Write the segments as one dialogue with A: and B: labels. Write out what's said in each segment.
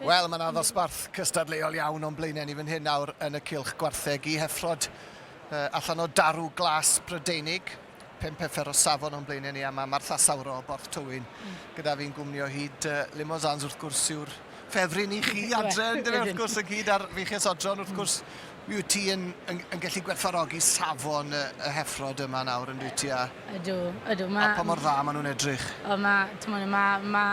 A: Wel, mae yna ddosbarth cystadleuol iawn o'n blaenau ni fan hyn nawr yn y cylch gwartheg i heffrod uh, allan o darw glas Prydeinig. Pum heffer o safon o'n blaenau ni a mae Martha Sauro o Borth Tywyn mm. gyda fi'n gwmni o hyd. Uh, Limousins wrth gwrs yw'r ffefryn i chi adre, yn wrth gwrs ynghyd ar Feichias Odron, wrth gwrs mi wyt ti yn, yn, yn gallu gwerthfawrogi safon y, y heffrod yma nawr yn dwyt ti a... Ydw,
B: ydw. Ma,
A: a pa mor dda maen nhw'n edrych.
B: O, ma, ti'n ma, ma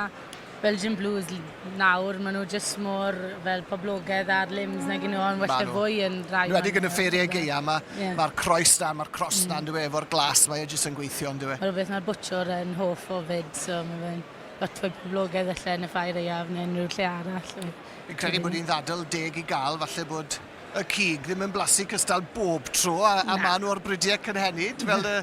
B: Belgian Blues nawr, maen nhw jyst mor fel poblogaidd ar limbs nag nhw, ond falle fwy yn rhai.
A: Enwedig yn y ffeiriau gaea, mae'r yeah. ma croes na, mae'r cross na, mm. e, efo'r glas, mae e jyst yn gweithio, yn
B: dywe. Mae'r beth mae'r bwtshwr yn hoff o fyd, so mae fe'n lot fwy poblogaidd falle yn y ffair aeaf neu unrhyw lle arall.
A: Fi'n credu bod hi'n ddadl deg i gael, falle bod y cig ddim yn blasu cystal bob tro, a, a maen nhw o'r bridiau cynhenid, fel y,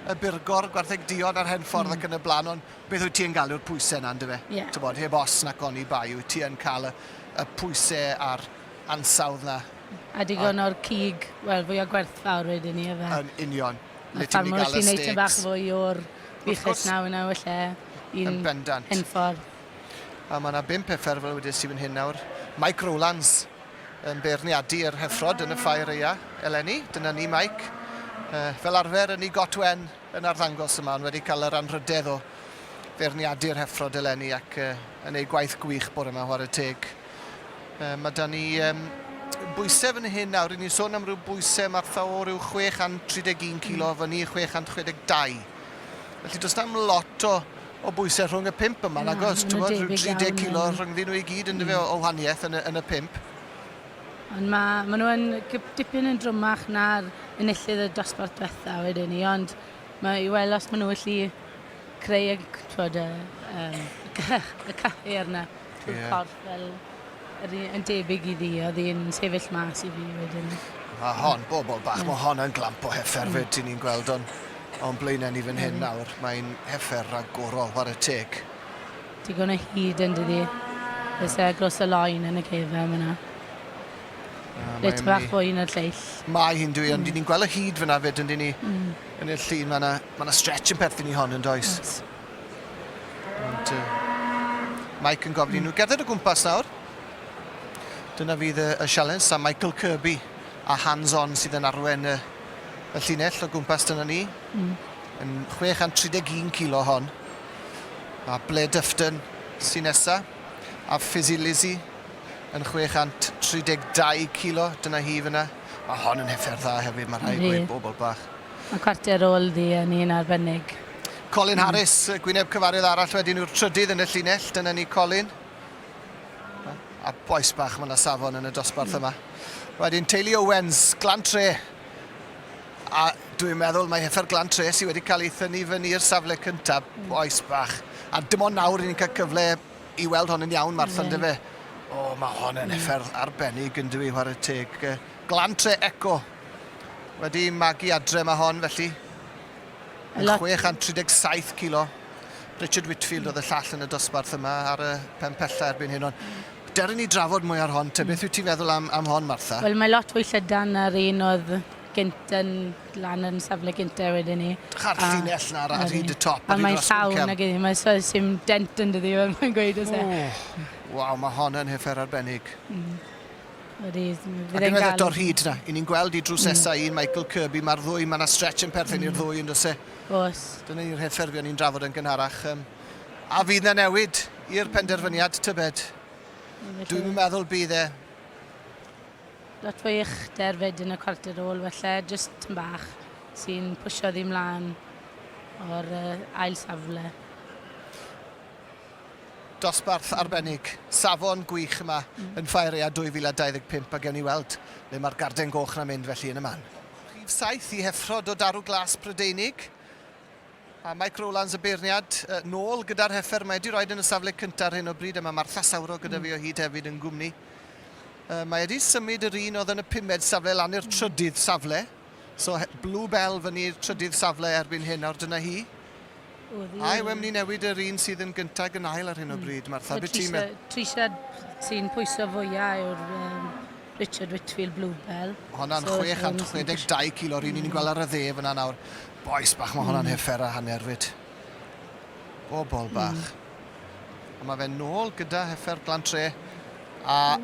A: y burgor, gwartheg duon a'r hen ffordd mm. ac yn y blaen, ond beth wyt ti yn gael yw'r pwysau yna, yndyfe?
B: Yeah.
A: Tybod, heb os nac oni bai, wyt ti yn cael y, y pwysau a'r ansawdd na.
B: A digon o'r cig, wel, fwy o gwerthfawr wedyn ni, efe.
A: Yn union.
B: Mae ffarmwr allu neud tipyn bach fwy o'r fuches na yna felly
A: i'n
B: hen ffordd.
A: A mae yna bump heffer fel wedes i fan hyn nawr. Mike Rowlands yn beirniadu yr heffrod yn y ffair aea eleni. Dyna ni Mike. Uh, fel arfer yn ei got wen yn arddangos yma, ond wedi cael yr anrhydedd o feirniadu'r heffrod eleni ac uh, yn ei gwaith gwych bore yma, chwarae teg. Uh, mae da ni um, bwysau fan hyn nawr, ni'n sôn am ryw bwysau Martha o ryw 631 kilo mm. fyny 662. Felly does na'm lot o, o bwysau rhwng y pump yma, nag oes? Ti'n gwybod, rhyw 30 kilo rhyngddyn nhw i gyd yn mm. o, o wahaniaeth yn y, yn y pump.
B: Ond mae ma nhw yn dipyn yn drymach na'r enillydd y dosbarth diwetha wedyn ni, ond mae i weld os maen nhw allu creu y, twod, y, um, y cyhyr 'na trwy'r yeah. corff fel yr un, yn debyg i ddi, oedd hi'n sefyll mas i fi wedyn.
A: Mae hon, bobl bach, mm. mae hon yn glamp o heffer mm. fyd, ti'n ni'n gweld o'n, on blaenau ni fan hyn mm. nawr. Mae'n heffer ragorol, whare teg.
B: Digon o hyd yn dydi. Oes e gros y loen yn y cefen fyna. Reit bach fwy na'r lleill.
A: Mae hi'n dwi, ond mm. ni'n gweld y hyd fyna fyd, yn ni mm. yn y llun, mae yna ma stretch yn perthyn i hon yn does. Yes. Ond, uh, Mike yn gofyn i mm. nhw gerdded o gwmpas nawr. Dyna fydd y, y sialens, a Michael Kirby a Hands On sydd yn arwen y, y llinell o gwmpas dyna ni. Mm. Yn 631 kilo hon. A Blair Dufton sy'n nesa. A Fizzy Lizzy yn 632 kilo. Dyna hi fyna. Mae hon yn heffer dda hefyd, mae rhaid gweud bobl bach.
B: Mae cwarter ôl ddi yn un arbennig.
A: Colin Harris, gwyneb cyfarwydd arall wedyn yw'r trydydd yn y llinell. Dyna ni Colin. A bois bach, mae yna safon yn y dosbarth yma. Wedyn teulu Owens, Glan Tre. A dwi'n meddwl mae heffer Glan Tre sydd wedi cael ei thynnu fyny i'r safle cyntaf, bois bach. A dim ond nawr i ni'n cael cyfle i weld hon yn iawn, Martha, yeah. fe? O, mae hon yn mm. heffer arbennig yn dwi, chwarae teg. Glan Tre Eco. Wedi magu adre mae hon, felly. Yn 637 kilo. Richard Whitfield oedd y llall yn y dosbarth yma ar y pen pella erbyn hyn. Ond dere ni drafod mwy ar hon. Te, beth wyt ti'n feddwl am, am hon, Martha?
B: Wel, mae lot fwy llydan na'r un oedd gynt yn lan yn safle gynta wedyn ni.
A: A'r llinell na ar, ar hyd y top.
B: A mae'n llawn ag iddi, mae'n so, sim dent yn dydi, fel mae'n gweud oes e.
A: Waw, mae hon yn heffer arbennig.
B: Mm. Ydy,
A: Ac unwaith eto'r hyd na, i ni'n gweld i drws nesa mm. un Michael Kirby, mae'r ddwy, mae yna stretch yn perthyn mm. i'r ddwy yn does e?
B: Oes.
A: Dyna ni'r heffer fuon ni'n drafod yn gynharach. Um, a fydd na newid i'r penderfyniad, tybed? Dwi'n meddwl bydd e.
B: Lot fwy uchder fyd yn y cwarter ôl, felly, jyst tyn bach sy'n pwysio ddi mlaen o'r uh, ail safle.
A: Dosbarth arbennig, safon gwych yma yn Ffair Aeaf 2025 a gewn ni weld le mae'r garden goch 'na'n mynd felly yn y man. Rhif 7 i heffrod o darw glas Prydeinig. A Mike Rowlands y beirniad nôl gyda'r heffer mae wedi rhoi yn y safle cyntaf ar hyn o bryd a mae Martha Sauro gyda fi o hyd hefyd yn gwmni. Mae wedi symud yr un oedd yn y pumed safle lan i'r trydydd safle. So Blue Bell fyny i'r trydydd safle erbyn hyn nawr dyna hi. A yw e'n mynd i newid yr un sydd yn gyntaf ac yn ail ar hyn o bryd, Martha? Be ti'n meddwl?
B: Trisha sy'n pwyso fwyaf yw'r um, Richard Whitfield Bluebell.
A: Honna'n so, 662 kilo, yr un ni'n gweld ar y dde fyna nawr. Bois bach, mae honna'n mm. heffer a hanner fyd. Bobol bach. Mm. A mae fe nôl gyda heffer Glan Tre. A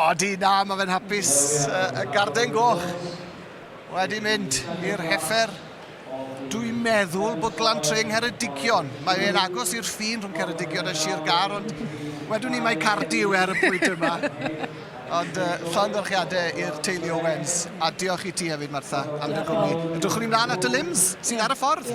A: odi, na, mae fe'n hapus. Y garden goch wedi mynd i'r heffer. Dwi'n meddwl bod Glan Tre yng Ngheredigion. Mae e'n agos i'r ffin rhwng Ceredigion a Sir Gâr, ond wedwn ni mai Cardi yw e ar y pwynt yma. Ond llongyfarchiadau i'r teulu Owens, a diolch i ti hefyd, Martha, am dy gwmni. Edrychwn ni mlaen at y limbs sydd ar y ffordd.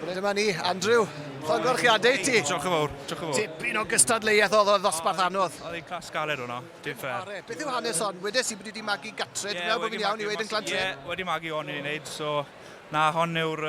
A: Dyma ni, Andrew. Llongyfarchiadau i ti.
C: Diolch yn fawr, diolch yn fawr.
A: Tipyn o gystadleuaeth oedd o ddosbarth anodd.
C: Oedd hi'n clas galed hwnna, dim ffair.
A: Beth yw hanes hon? Wedes i bod i wedi magu gatre, dwi'n meddwl bod fi'n iawn i weud yn Glan Tre.
C: Ie, wedi magu hon i wneud, so na, hon yw'r,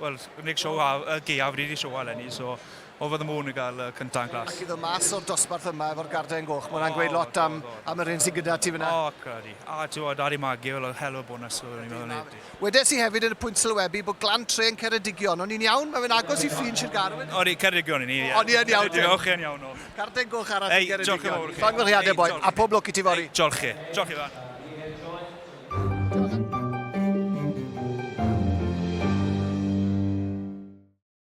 C: wel, unig siow haf, y gaeaf ni wedi siowa eleni, so over the moon i gael y cyntaf yn glas.
A: Ac i ddod mas o'r dosbarth yma efo'r garden goch, mae hwnna'n gweud lot am, am yr hyn sydd gyda ti fyna.
C: O, credu. A ti'n gwybod, ar ei magu, fel hell o bonus, so o'n i'n meddwl wneud.
A: Wedes i hefyd yn y pwynt sylwebu bod Glan Tre yn Ceredigion. O'n i'n iawn? Mae fe'n agos i ffin Sir Gâr.
C: Odi, Ceredigion i ni, ie.
A: O'n i yn iawn,
C: te. Diolch yn iawn o.
A: Carden goch arall i
C: Ei, diolch yn
A: Geredigion.
C: fawr i chi.
A: Llongyfarchiadau,
C: Ei,
A: boi,
C: diolch
A: a pob lwc i ti fory.
C: Diolch chi. Diolch Ifan.